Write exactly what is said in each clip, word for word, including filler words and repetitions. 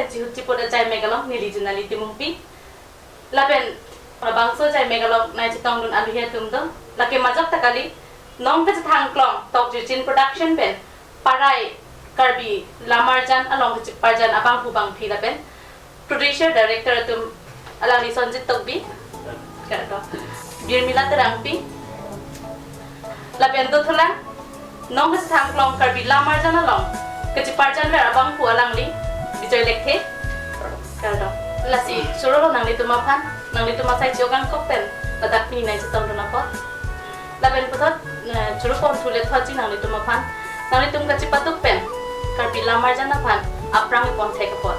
Chihut chiput ajai megalong neli Junali Timungpi. Lapen labangso ajai megalong nai chetongdun aluhi atum do. Lake majok ta kali, non kachethang klong Tok Jirchin Production pen Parai Karbi Lamarjan along kacheparjan abangphu bangphi lapen producer director atum alangli Sonjit Tokbi, kardom, Birmila Terangpi, lapen dothulang non kachethang klong Karbi Lamarjan along kacheparjan ver abangphu alangli Bijoy Lekthe, kardom. Lasi choro lo nanglitum aphan, nanglitum asai chio kangkok pen ladak pini nai chetongdun apot. Lapen puthot, eh, choro pon thu le thotji nanglitum aphan, nanglitum kachepaduk pen Karbi Lamarjan aphan aphrang ipon thek apot.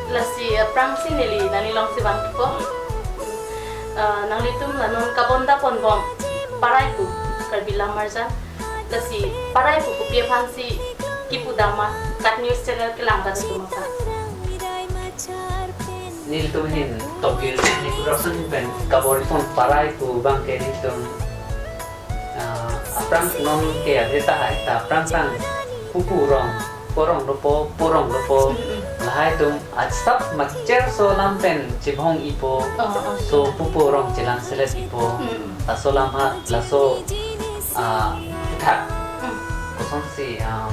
Lasi aphrangsi neli nangli longsi vangthupo. Eh, nanglitum la non kabonda ponbom Parai pu Karbi Lamarjan. Lasi Parai pu kopi aphansi kipu dam ma, KAT News channel kelang ta atum aphan. Nelitum ahin Tok Jirchin Production pen kabor-i pon Parai pu abangke nelitum, ah, aphrang non ke ave tahai ta aphrang tang pupu rong, porong dopo, porong dopo. Mm, mm. Lahai atum ajat macher so alam pen chebong-ipo. Oh, oh. So pupu rong chelang selet-ipo. Mm, mm. Laso alam ha, laso, ah, thak. Mm. Kosonsi, ah,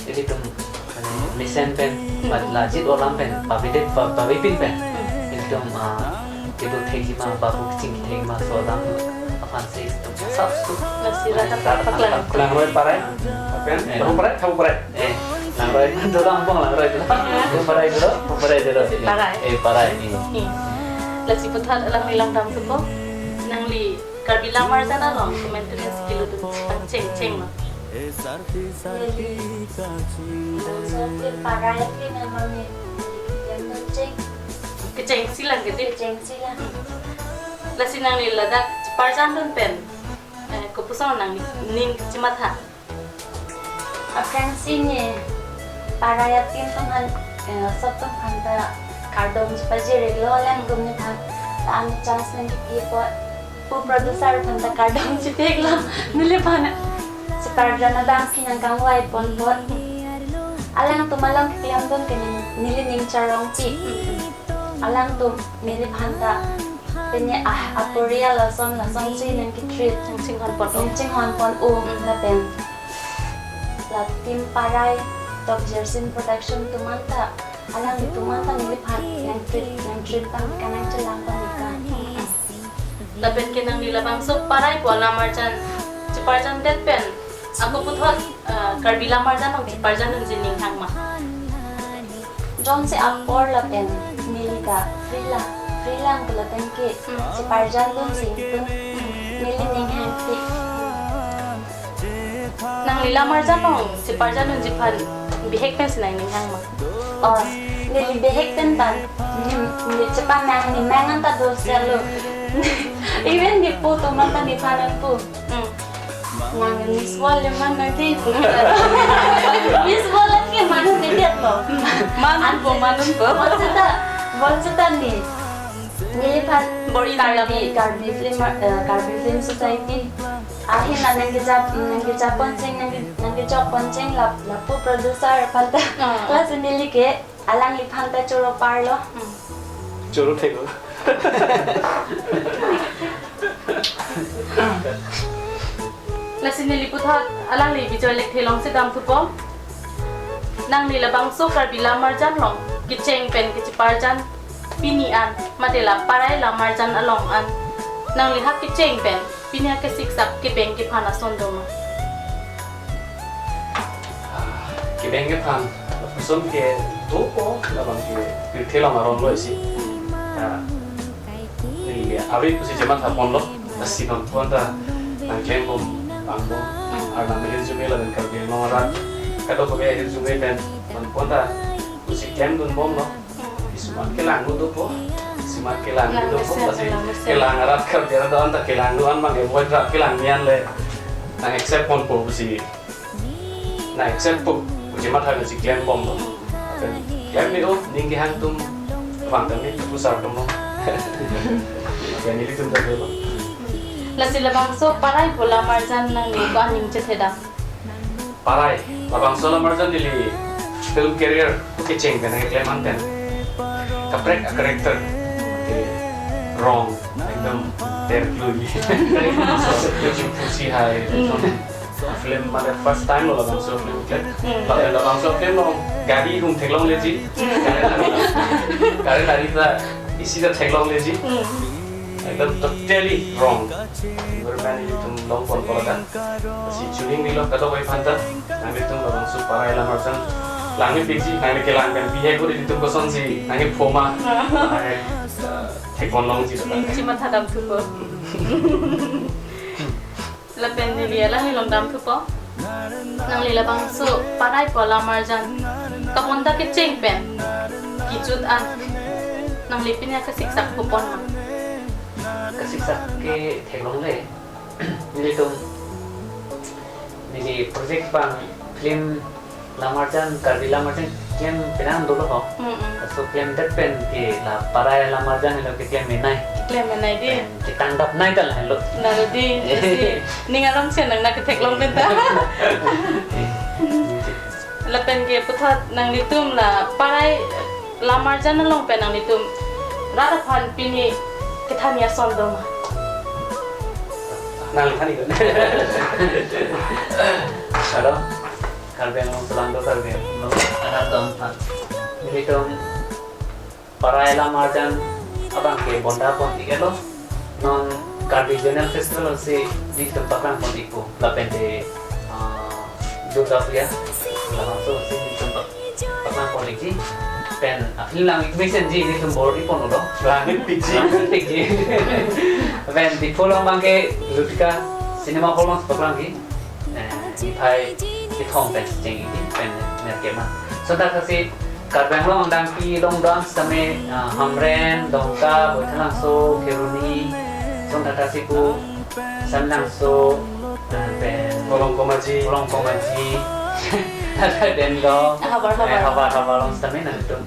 ilitum, eh, mesen pen, mm, bat lajit alam pen, pavidet, pa-, pavipin pen. Mm. Ilitum, ah, kedo thekji ma, babu kachingki thekji ma, so alam aphansi ilitum sap su. Lasi rat, rat paklang. Langroi Parai, pen, eh, tabu Parai, tabu Parai. Eh, langroi, dolang bong langroi dolang. Parai dolo, Parai dolo. Parai. Eh, Parai, eh. Hmm. Lasi puthot alangli langdamthupo, nangli Karbi Lamarjan along komantu pen si kelodun pangcheng cheng ma. Neli, bangso ke Parai ke memang neli, neli kejam cheng. Kechengsi lang kedi? Kechengsi lang. Lasi nangli ladak cheparjandun pen, eh, kopuson nangli ning chematha? Aphrangsi ne Parai a-team atum aphan, eh, sop atum aphan ta kardom chepajirlo, alangtum nephan ta an chance nangkepi apot, pu producer aphan ta kardom chepiklo, neliphan cheparjan abangphi nangkangvai pon apot. Alangtum along keklemdun ke neli, neli ning charongpi. Alangtum neliphan ta pini ah, aporial lason lasonsi nangketreat, nangchinghon pon, nangchinghon pon-o, mm, lapen la team Parai, Tok Jirchin Production atum anta, alanglitum anta neliphan nangtreat, nangtreat pon, kanang chelang pon ika. Lapen ke nangli labangso Parai pu alamarjan cheparjandet pen, ako puthot, eh, Karbi Lamarjan along cheparjandunji ning hang ma? Jongsi apor lapen neli ta free lang, free lang ke lapen ke, hmm, cheparjandunsi pun, hmm, neli ning hangpik. Nangli Lamarjan along cheparjandunji aphan bihek pensi nangning hang ma? Oh, neli bihek pen ban, neli, neli chepanang, ne mang anta doselo. Even ne po atum anta nephan nangpu. Hmm. Nang Miss World le man nang di. Miss World ke manu ne det lo. Manun po, manun po. Bonseta, bonseta ne. Neliphan bor-i Karbi, Karbi Film, eh, Karbi Film Society ahin nangkejap, nangkejap poncheng, nangke, nangkejok poncheng lap, lapu producer aphan ta. Ah. Lasi neli ke alangliphan ta choro parlo. Hmm. Choro theklo. Lasi neli puthot alangli Bijoy Lekthe alongsi damthupo. Nangli labangso Karbi Lamarjan along kecheng pen kacheparjan pini an, mate la Parai Lamarjan along an, nangli ha kecheng pen pini ha kesiksak kebeng kephan ason do ma? Ah, kebeng kephan lapuson ke dopo, labang ke pirthe along aron lo isi. Ah, neli ave pusi chematha ponlo, lasi non pon ta nangklembom, vangbom, Arnam ahirjume lapen Karbi Anglong arat kadokave ahirjume pen non pon ta pusi klemdunbomlo. Isumat kelang dopo, isumat kelang dopo, lasi kelang arat Karbi arat do-an ta kelang do-an abang avoid ra kelang nian le nang accept ponpo pusi. Na accept po, puji matha nangsi klembomlo. Klem ni o, ning kehang atum vang tame pusar atum lo. Ya nelitum ta lo. Lasi labangso Parai pu alamarjan nangli ko-an ning chethedam? Parai, labangso alamarjan neli film career kecheng pen nangkeklem an pen kaprek a-character ke rong ekdom terklui. Pusi hai film mane first time lo labangso film klem. Hmm. Lapen labangso film lo gari hum theklongleji. Hmm. Gari lari, gari lari ta isi ta theklongleji. Hmm. Ekdom totally wrong. Environment ilitum longpon pora ta. Si chuning nilo kadokave aphanta. Nanglitum labangso Parai Lamarjan langmepikji, nangli kelang pen bihek uri ilitum kosonsi nangkephoma. Ah. Nangli, eh, theklonglongji. Hmm, chimatha damthupo. Lapen neli alanglilong damthupo. Nangli labangso Parai pu lamarjan kabonta kecheng pen kejut an nangli pini akasiksak pupon ma? Kasiksak ke theklongle. Nelitum neli project abang film Lamarjan, Karbi Lamarjan klem penang dolo ho. Mm-mm. Laso klemdet pen ke la Parai Lamarjan helo keklem menei. Keklem menei dei. Pen ketangdapnei ta lahelo. Nalo dei, lasi ning arong si nang nangketheklong pen ta. Lapen ke puthot nanglitum la Parai Lamarjan along pen nanglitum rat aphan pini kethan ason do ma? Nang than iknon. Hello. Karbi Anglong, Solangdo Karbi Anglong arat atum aphan. Nelitum Parai Lamarjan abang ke bonta pon iklo. Non Karbi Regional Festival si nelitum paklang pon ikpo. Lapen te, ah, Durga Puja labangso si nelitum pak-, paklang pon ikji. Pen a film lang ik mesenji, nelitum bor-i ponlo. Langpikji. Langpikji. Pen Diphu along abang ke Lutika cinema hall along paklangji. Eh, niphai kethom pen cheng ikji pen nerkep ma. Sonta kasi Karbi Anglong dangpi along dam sitame, ah, Hamren, Dongka, Baithalangso, Kheroni, Sonta kasi pu Samlangso, ah, pen Kolong Komaji. Kolong Komaji. Tata Dengdong. Habar, eh, habar. Habar, habar along sitame nangtum.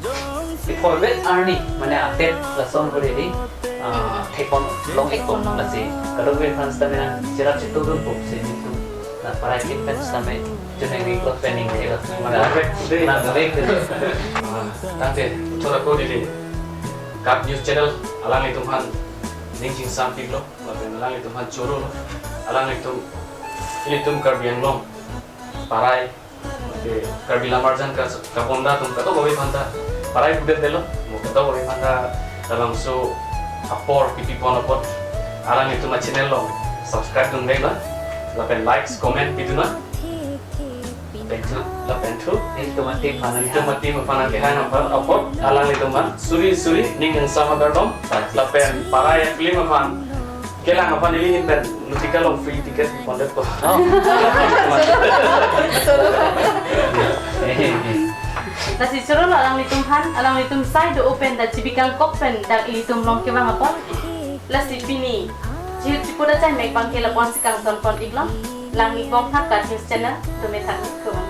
Di forward arni, mane update lason ko dei, ah, theklonglong ikpo. Theklonglong. Lasi kadokave aphan sitame nang cherap chetudunpo si nelitum. La Parai kit pen sitame chuning ri klot pen ning thelo. Mana rek dei. Mana rek dei. Ah, tangte, thora ko dei. Kap News Channel alanglitum aphan ning chingsampiklo, lapen alanglitum aphan chorolo. Alanglitum, ilitum Karbi Anglong Parai, oke, Karbi Lamarjan ka, kabonta atum kadokave aphanta Parai pudetdetlo. Mo kadokave aphanta labangso apor pipi pon apot alanglitum a-channel along subscribe dun vek na. Lapen likes, comment pidun na. Lapen thu. Lapen thu. Nelitum a-team aphan. Nelitum a-team aphan kehang aphan apot alanglitum aphan suri suri ning kangsam kardom. Lapen Parai film aphan kelang aphan ili ahin pen Lutika along free ticket pondetpo. Oh. Lasi chorolo alanglitum aphan, alanglitum sai do open da chibi kangkok pen dak ilitum along kevang apot. Lasi pini chihut chipo da chai mek abang ke lapu-an si kangsam pon iklo. Langni bong thak Kap News Channel, tumi thak ni kuman.